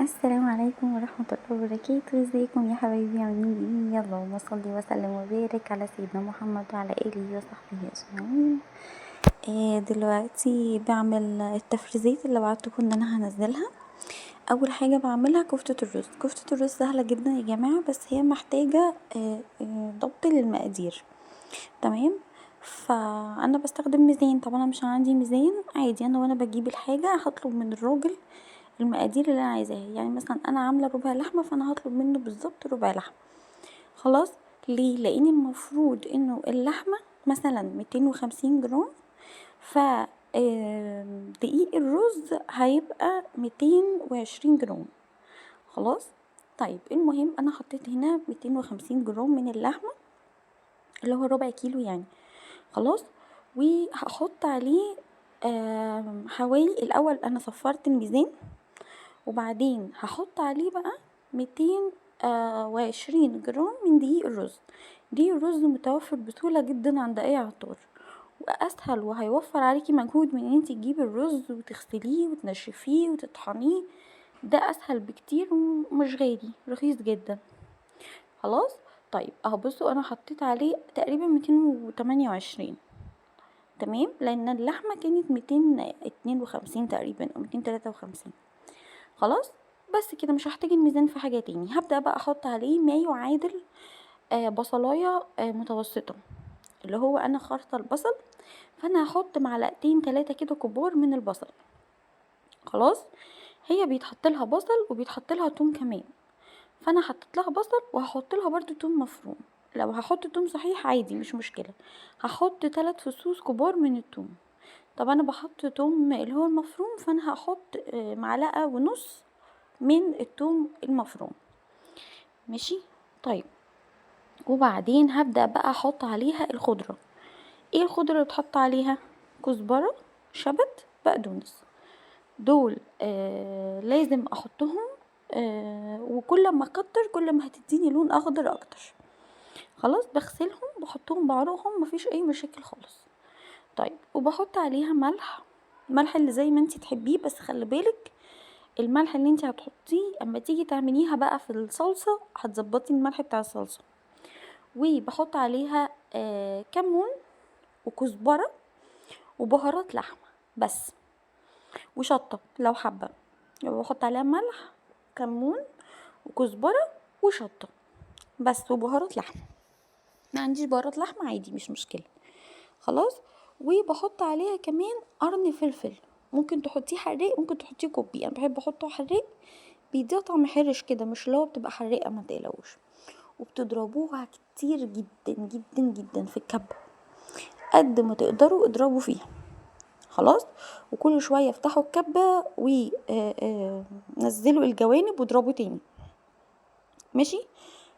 السلام عليكم ورحمة الله وبركاته. ازيكم يا حبايبي؟ عاملين ايه؟ اللهم صل وسلم وبارك على سيدنا محمد وعلى اله وصحبه اجمعين. دلوقتي بعمل التفريزات اللي وعدتكم ان انا هنزلها. اول حاجة بعملها كفتة الرز. كفتة الرز سهلة جدا يا جماعة، بس هي محتاجة ضبط للمقادير، تمام؟ فانا بستخدم ميزان، طبعا انا مش عندي ميزان عادي، انا وانا بجيب الحاجة هطلب من الراجل المقادير اللي انا عايزاها. يعني مثلا انا عامله ربع لحمه، فانا هطلب منه بالظبط ربع لحمه. خلاص، ليه؟ لان المفروض انه اللحمة مثلا 250 جرام، ف دقيق الرز هيبقى 220 جرام. خلاص، طيب المهم انا حطيت هنا 250 جرام من اللحمة اللي هو ربع كيلو يعني. خلاص، وهحط عليه حوالي، الاول انا صفرت الميزان، وبعدين هحط عليه بقى 220 جرام من دقيق الرز. دقيق الرز متوفر بسهولة جدا عند اي عطار، واسهل وهيوفر عليكي مجهود من ان انتي تجيبي الرز وتغسليه وتنشفيه وتطحنيه. ده اسهل بكتير ومش غالي، رخيص جدا. خلاص، طيب اهو بصوا انا حطيت عليه تقريبا 228، تمام، لان اللحمة كانت 252 تقريبا او 253. خلاص، بس كده مش هحتاج الميزان في حاجة تاني. هبدأ بقى احط عليه ما يعادل بصلاية متوسطة، اللي هو انا خرطة البصل، فانا هحط معلقتين 3 كده كبار من البصل. خلاص، هي بيتحط لها بصل وبيتحط لها توم كمان، فانا حطيت لها بصل وهحط لها برضو توم مفروم. لو هحط توم صحيح عادي مش مشكلة. هحط 3 فصوص كبار من التوم. طب انا بحط توم اللي هو المفروم، فانا هحط معلقة ونص من التوم المفروم، ماشي؟ طيب، وبعدين هبدأ بقى احط عليها الخضرة. ايه الخضرة اللي بتحط عليها؟ كزبرة، شبت، بقدونس. دول لازم احطهم، وكل ما اكتر كل ما هتديني لون اخضر اكتر. خلاص، بغسلهم بحطهم بعرقهم، مفيش اي مشاكل خالص. طيب، وبحط عليها ملح، ملح اللي زي ما انتي تحبيه، بس خلي بالك الملح اللي انتي هتحطيه اما تيجي تعمليها بقى في الصلصة هتظبطي الملح بتاع الصلصة. وبحط عليها كمون وكزبرة وبهارات لحمة بس، وشطة لو حابة. بحط عليها ملح، كمون، وكزبرة، وشطة بس، وبهارات لحمة. ما عنديش بهارات لحمة عادي مش مشكلة. خلاص، وبحط عليها كمان قرن فلفل، ممكن تحطيه حراق ممكن تحطيه كوبي، انا بحب احطه حراق، بيديها طعم حرش كده، مش اللي هو بتبقى حراقه، ما تقلقوش. وبتضربوها كتير جدا جدا جدا في الكبه، قد ما تقدروا اضربوا فيها. خلاص، وكل شوية افتحوا الكبه ونزلوا الجوانب واضربوا تاني، ماشي؟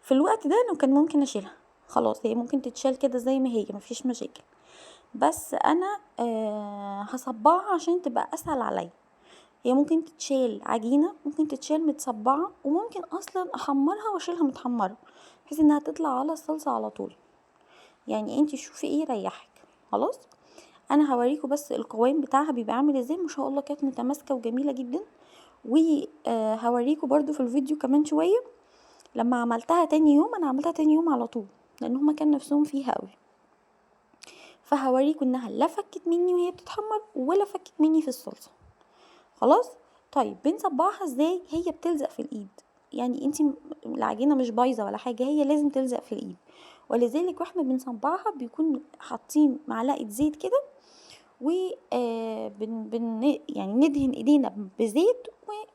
في الوقت ده انا كان ممكن اشيلها، خلاص هي ممكن تتشال كده زي ما هي مفيش مشاكل، بس انا هصبعها عشان تبقى اسهل عليا. هي ممكن تتشال عجينه، ممكن تتشال متصبعه، وممكن اصلا احمرها واشيلها متحمره بحيث انها تطلع على الصلصه على طول. يعني انتي شوفي ايه يريحك. خلاص، انا هوريكم بس القوام بتاعها بيبقى عامل ازاي. ما شاء الله كانت متماسكة وجميلة جدا. وهوريكم برضو في الفيديو كمان شوية لما عملتها تاني يوم. انا عملتها تاني يوم على طول لان هما كان نفسهم فيها قوي، فهوريكم انها لا فكت مني وهي بتتحمر ولا فكت مني في الصلصه. خلاص، طيب بنصبعها ازاي؟ هي بتلزق في الايد، يعني انتي العجينة مش بايظة ولا حاجة، هي لازم تلزق في الايد. ولذلك واحنا بنصبعها بيكون حاطين معلقه زيت كده، و بن بن يعني ندهن ايدينا بزيت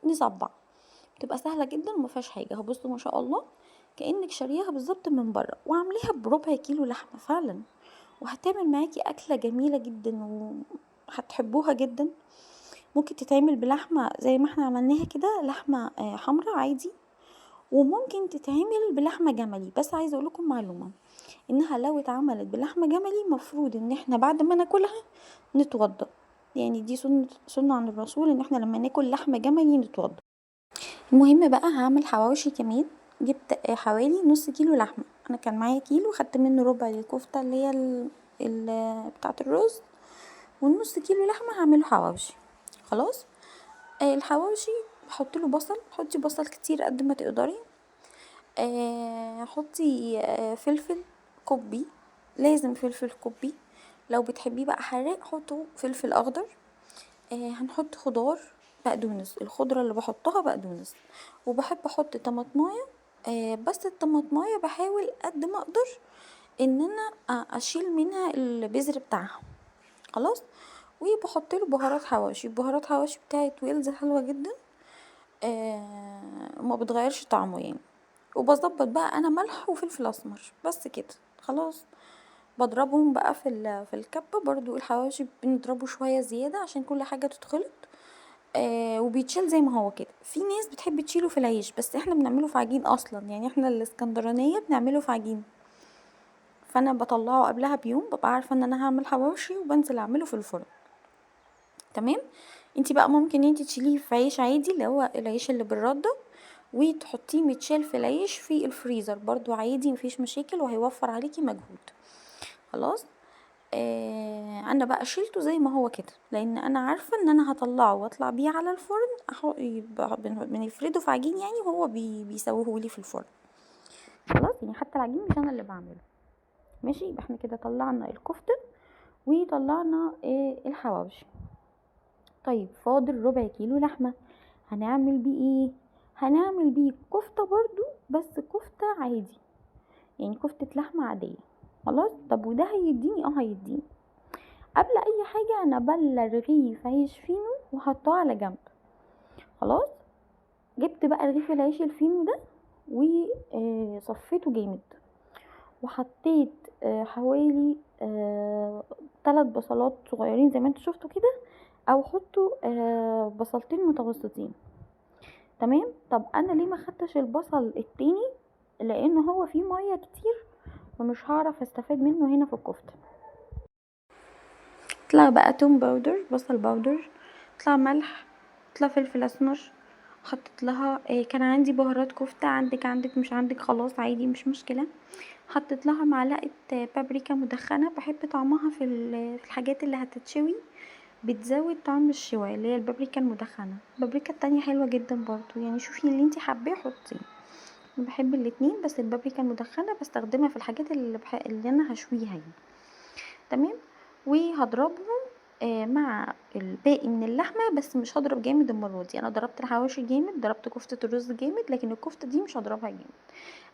ونصبع، بتبقى سهلة جدا وما فيهاش حاجة. اهو بصوا ما شاء الله كانك شارياها بالظبط من بره، وعامليها بربع كيلو لحمه فعلا، وهتعمل معاكي اكله جميلة جدا وهتحبوها جدا. ممكن تتعمل بلحمه زي ما احنا عملناها كده، لحمه حمرا عادي، وممكن تتعمل بلحمه جملي. بس عايزه اقول لكم معلومة، انها لو اتعملت بلحمه جملي مفروض ان احنا بعد ما ناكلها نتوضى، يعني دي سنة عن الرسول ان احنا لما ناكل لحمه جملي نتوضى. المهم بقى هعمل حواوشي كمان. جبت حوالي نص كيلو لحمه، انا كان معايا كيلو، خدت منه ربع الكفتة اللي هي بتاعه الرز، والنص كيلو لحمه هعمله حواوشي. خلاص، الحواوشي بحط له بصل، حطي بصل كتير قد ما تقدري، حطي فلفل كوبي، لازم فلفل كوبي، لو بتحبيه بقى حراق حطوا فلفل اخضر. هنحط خضار بقدونس، الخضرة اللي بحطها بقدونس، وبحب احط طماطمايه، بس الطماطمايه بحاول قد ما اقدر ان انا اشيل منها البذر بتاعها. خلاص، وبحط له بهارات حواشي، بهارات حواشي بتاعت ويلز حلوة جدا، ما بتغيرش طعمه يعني. وبظبط بقى انا ملح وفلفل اسمر بس كده. خلاص، بضربهم بقى في الكبه. برضو الحواشي بنضربه شوية زيادة عشان كل حاجة تتخلط، وبيتشال زي ما هو كده. في ناس بتحب تشيله في العيش، بس احنا بنعمله في عجين اصلا، يعني احنا الاسكندرانية بنعمله في عجين، فانا بطلعه قبلها بيوم، ببقى عارفه ان انا هعمل حواوشي وبنزل اعمله في الفرن. تمام. انتي بقى ممكن انتي تشيليه في عيش عادي اللي هو العيش اللي بالردة، وتحطيه متشال في العيش في الفريزر برضو عادي، مفيش مشاكل، وهيوفر عليكي مجهود. خلاص، انا بقى شيلته زي ما هو كده، لان انا عارفه ان انا هطلعه واطلع بيه على الفرن، بنفرده في عجين يعني، وهو بيسويه لي في الفرن. خلاص، يعني حتى العجين مش انا اللي بعمله. ماشي، يبقى احنا كده طلعنا الكفتة وطلعنا الحواوشي. طيب فاضل ربع كيلو لحمه، هنعمل بيه ايه؟ هنعمل بيه كفته برضو، بس كفته عادي، يعني كفته لحمه عادية. خلاص، طب وده هيديني؟ هيديني. قبل اي حاجة انا بله رغيف عيش فينو وحطاه على جنب. خلاص، جبت بقى رغيف العيش الفينو ده وصفيته جامد، وحطيت حوالي 3 بصلات صغيرين زي ما انتوا شفتوا كده، او حطوا بصلتين متوسطين. تمام. طب انا ليه ما خدتش البصل التاني؟ لان هو فيه مية كتير فمش هعرف استفاد منه هنا في الكفتة. طلع بقى توم powder، بصل powder، طلع ملح، طلع فلفل اسمر، حطيت لها كان عندي بهارات كفته، عندك مش عندك خلاص عادي مش مشكلة. حطيت لها معلقه بابريكا مدخنه، بحب طعمها في الحاجات اللي هتتشوي، بتزود طعم الشوي، اللي هي البابريكا المدخنه. البابريكا التانية حلوة جدا برضو، يعني شوفي اللي انتي حباه حطيه، انا بحب الاتنين، بس البابريكا المدخنه بستخدمها في الحاجات اللي انا هشويها يعني. تمام. وهضربهم مع الباقي من اللحمة، بس مش هضرب جامد المرة دي، انا ضربت الحواشي جامد، ضربت كفته الرز جامد، لكن الكفتة دي مش هضربها جامد.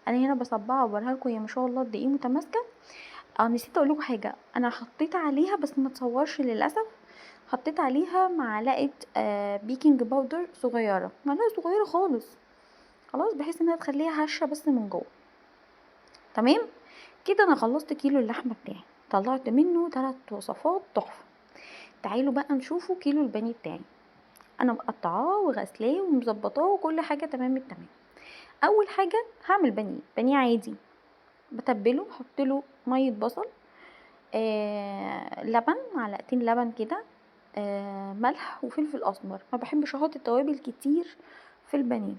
انا هنا بصبعها وبوريها لكم، هي ما شاء الله قد ايه متماسكة. نسيت اقول لكم حاجة، انا حطيت عليها بس ما تصورش للاسف، حطيت عليها معلقه baking powder صغيرة، معلقه صغيرة خالص، خلاص، بحيث انها تخليها هشه بس من جوه. تمام كده انا خلصت كيلو اللحمة بتاعي، طلعت منه 3 وصفات تحفة. تعالوا بقى نشوفوا كيلو البانيه بتاعي، انا مقطعاه وغسلاه ومظبطاه وكل حاجة تمام التمام. اول حاجة هعمل بانيه، بانيه عادي، بتبله، بحط له مية بصل، لبن، معلقتين لبن كده، ملح وفلفل اسمر. ما بحبش احط التوابل كتير في البانيه.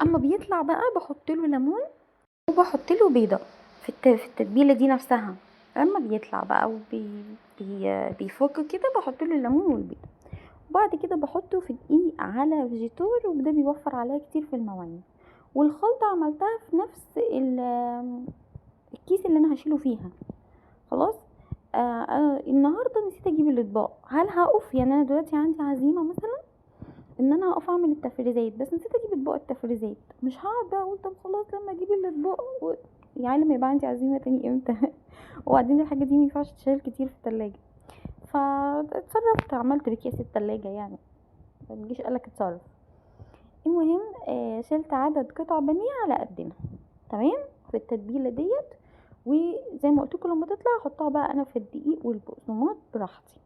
اما بيطلع بقى بحط له ليمون وبحط له بيضة في التتبيله دي نفسها. اما بيطلع بقى بيفك كده بحط له الليمون والبيضة، وبعد كده بحطه في دقيق على فيجيتور، وده بيوفر عليا كتير في المواعين. والخلطه عملتها في نفس الكيس اللي انا هشيله فيها. خلاص، انا النهارده نسيت اجيب الاطباق. هل هقف؟ يعني انا دلوقتي عندي عزيمة مثلا ان انا هقف اعمل التفريزات، بس نسيت اجيب اطباق التفريزات، مش هقعد بقى اقول طب خلاص لما اجيب الاطباق يعني لما يبقى عندي عزيمة تاني امتى؟ وبعدين الحاجة دي مينفعش تشيل كتير في التلاجة، فاتصرفت، عملت بكيس التلاجة، يعني ما تجيش قالك اتصرف. المهم، شلت عدد قطع بانيه على قدنا. تمام، في التتبيله ديت، وزي ما قلت لكم لما تطلع احطها بقى انا في الدقيق والبقسماط براحتي.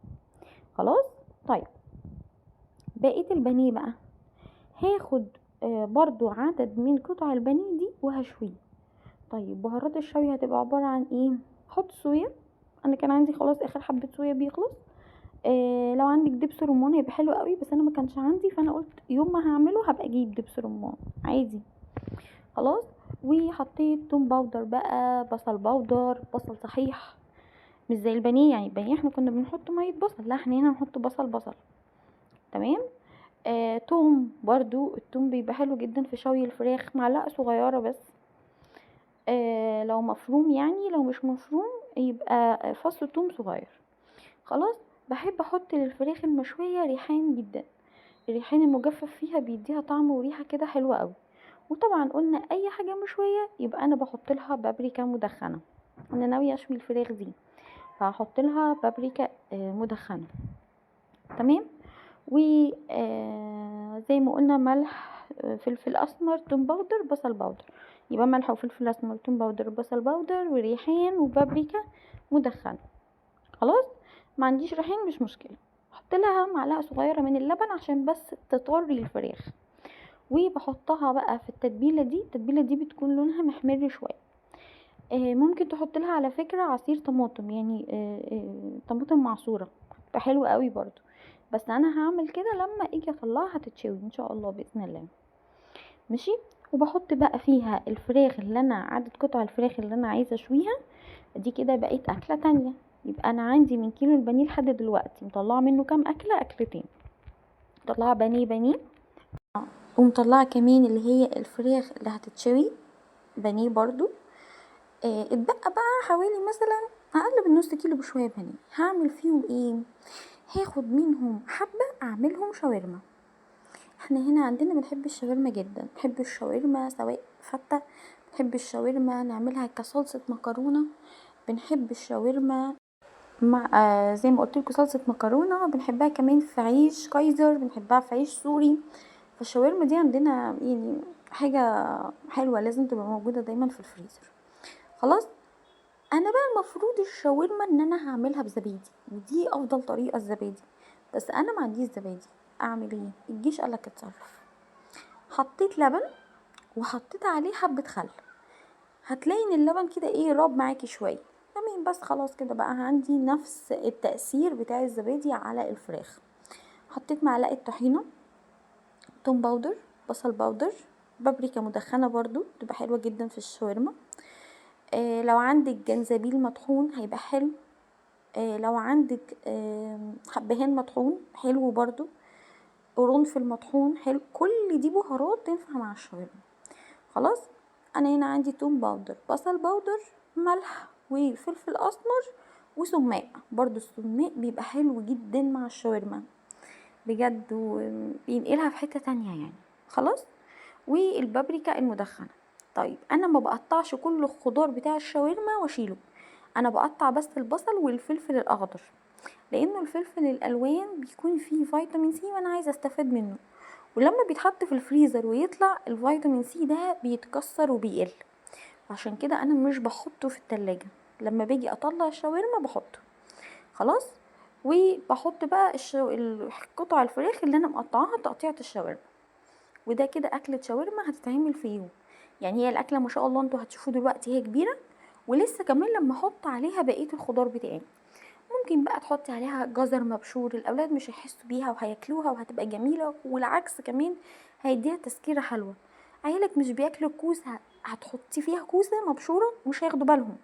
خلاص. طيب بقية البانيه بقى هاخد برضو عدد من قطع البانيه دي وهشويه. طيب بهارات الشوي هتبقى عبارة عن ايه؟ حط صويا، انا كان عندي خلاص اخر حبه صويا بيخلص. لو عندك دبس رمان هيبقى حلو قوي، بس انا ما كانش عندي، فانا قلت يوم ما هعمله هبقى اجيب دبس رمان عادي. خلاص. وحطيت توم powder بقى، بصل powder، بصل صحيح مش زي البانيه، يعني البانيه احنا كنا بنحط مية بصل، لا احنا هنا نحط بصل بصل. تمام. توم برضو، التوم بيبقى حلو جدا في شوي الفراخ، معلقه صغيرة بس، لو مفروم يعني، لو مش مفروم يبقى فص توم صغير. خلاص. بحب احط للفراخ المشويه ريحان جدا، الريحان المجفف فيها بيديها طعم وريحه كده حلوة قوي. وطبعا قلنا اي حاجة مشوية يبقى انا بحط لها بابريكا مدخنه، انا ناوية اشوي الفراخ دي فهحط لها بابريكا مدخنه. تمام. و زي ما قلنا ملح، فلفل اسمر، توم powder، بصل powder. يبقى ملح وفلفل اسمر، توم powder، بصل powder، وريحان وبابريكا مدخنه. خلاص. ما عنديش ريحان مش مشكلة، احط لها معلقه صغيرة من اللبن عشان بس تطري الفراخ. وبحطها بقى في التتبيله دي، التتبيله دي بتكون لونها محمر شوية. ممكن تحط لها على فكرة عصير طماطم، يعني طماطم معصوره، تبقى حلوة قوي برضو. بس انا هعمل كده لما اجي اطلعها هتتشوي ان شاء الله باذن الله. ماشي. وبحط بقى فيها الفراخ اللي انا عدد قطع الفراخ اللي انا عايزه اشويها دي. كده بقيت اكله تانية. يبقى انا عندي من كيلو البانيه لحد دلوقتي مطلعه منه كام اكله؟ اكلتين. مطلعه بانيه، ومطلعه كمان اللي هي الفراخ اللي هتتشوي بانيه برضو. اتبقى بقى حوالي مثلا اقل من نص كيلو بشوية بانيه. هعمل فيهم ايه؟ هاخد منهم حبه اعملهم شاورما. احنا هنا عندنا بنحب الشاورما جدا، بنحب الشاورما سواء فته، بنحب الشاورما نعملها كصلصه مكرونه، بنحب الشاورما مع زي ما قلت لكم صلصه مكرونه، بنحبها كمان في عيش كايزر، بنحبها في عيش سوري. فالشاورما دي عندنا يعني حاجة حلوة لازم تبقى موجودة دايما في الفريزر. خلاص. انا بقى المفروض الشاورما ان انا هعملها بزبادي، ودي افضل طريقه الزبادي، بس انا ما عنديش زبادي، اعمل ايه؟ الجيش قالك اتصرف. حطيت لبن وحطيت عليه حبه خل، هتلاقي ان اللبن كده ايه راب معاكي شوية. تمام. بس خلاص كده بقى عندي نفس التأثير بتاع الزبادي على الفراخ. حطيت معلقه طحينه، توم powder، بصل powder، بابريكا مدخنه برضو تبقى حلوة جدا في الشاورما. لو عندك جنزبيل مطحون هيبقى حلو. لو عندك حبهان مطحون حلو برضو، قرنفل مطحون حلو. كل دي بهارات تنفع مع الشاورما. خلاص. انا هنا عندي توم powder، بصل powder، ملح وفلفل اسمر وسماق. برضو السماق بيبقى حلو جدا مع الشاورما بجد، وبينقلها في حتة تانية يعني. خلاص. والبابريكا المدخنة. طيب انا ما بقطعش كل الخضار بتاع الشاورما واشيله، انا بقطع بس البصل والفلفل الاخضر، لانه الفلفل الالوان بيكون فيه فيتامين سي وانا عايزه استفاد منه، ولما بيتحط في الفريزر ويطلع الفيتامين سي ده بيتكسر وبيقل، عشان كده انا مش بحطه في التلاجة، لما باجي اطلع الشاورما بحطه. خلاص. وبحط بقى قطع الفراخ اللي انا مقطعاها تقطيعه الشاورما. وده كده اكله شاورما هتتعمل في يوم. يعني هي الاكلة ما شاء الله انتوا هتشوفوا دلوقتي هي كبيرة، ولسه كمان لما احط عليها بقية الخضار بتاعي. ممكن بقى تحطي عليها جزر مبشور، الاولاد مش هيحسوا بيها وهياكلوها وهتبقى جميلة، والعكس كمان هيديها تسكيره حلوة. عيالك مش بياكلوا الكوسه، هتحطي فيها كوسة مبشوره مش هياخدوا بالهم،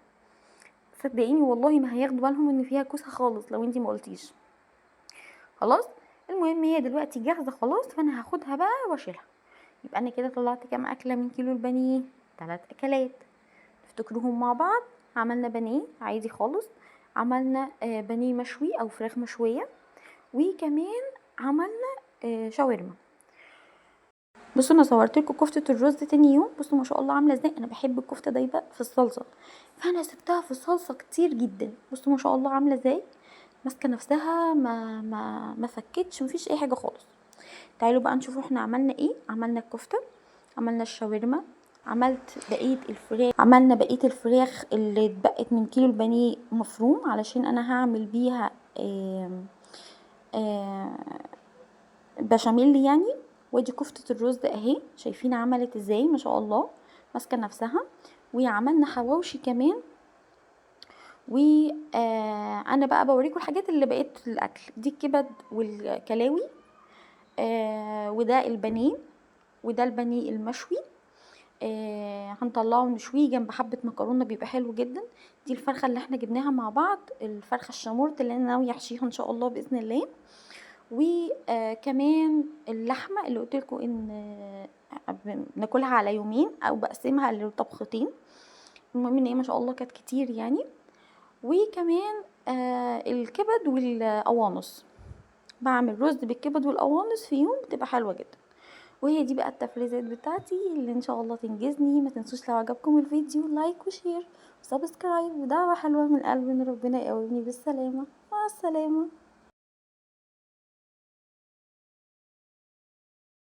صدقيني والله ما هياخدوا بالهم ان فيها كوسة خالص لو انتي ما قلتيش. خلاص. المهم هي دلوقتي جاهزة خلاص، فانا هاخدها بقى واشيلها. يبقى انا كده طلعت كام اكله من كيلو البانيه؟ 3 اكلات. تفتكروهم مع بعض؟ عملنا بانيه عادي خالص، عملنا بانيه مشوي او فراخ مشوية، وكمان عملنا شاورما. بصوا انا صورت لكم كفته الرز تاني يوم، بصوا ما شاء الله عامله ازاي. انا بحب الكفتة دايبه في الصلصه، فانا سبتها في الصلصه كتير جدا. بصوا ما شاء الله عامله ازاي، ماسكه نفسها، ما ما ما فكتش، مفيش اي حاجة خالص. تعالوا بقى نشوفوا احنا عملنا ايه. عملنا الكفتة، عملنا الشاورما، عملت بقية الفراخ، عملنا بقية الفراخ اللي اتبقت من كيلو البانيه مفروم، علشان انا هعمل بيها آم آم بشاميل يعني. وادي كفته الرز اهي، شايفين عملت ازاي ما شاء الله، ماسكه نفسها. وعملنا حواوشي كمان. وانا بقى بوريكم الحاجات اللي بقيت في الاكل دي، الكبد والكلاوي، وده البانيه، وده البانيه المشوي، هنطلعه نشويه جنب حبه مكرونه بيبقى حلو جدا. دي الفرخه اللي احنا جبناها مع بعض، الفرخه الشامورت اللي انا ناوية احشيها ان شاء الله باذن الله. وكمان اللحمة اللي قلت لكم ان بناكلها على يومين او بقسمها لطبختين، المهم ان هي ما شاء الله كانت كتير يعني. وكمان الكبد والقوانص، بعمل رز بالكبد والقوانص في يوم، بتبقى حلوة جدا. وهي دي بقى التفريزات بتاعتي اللي ان شاء الله تنجزني. ما تنسوش لو عجبكم الفيديو like و share و subscribe، ودعوة حلوة من قلبي ان ربنا يقومني بالسلامة. مع السلامة.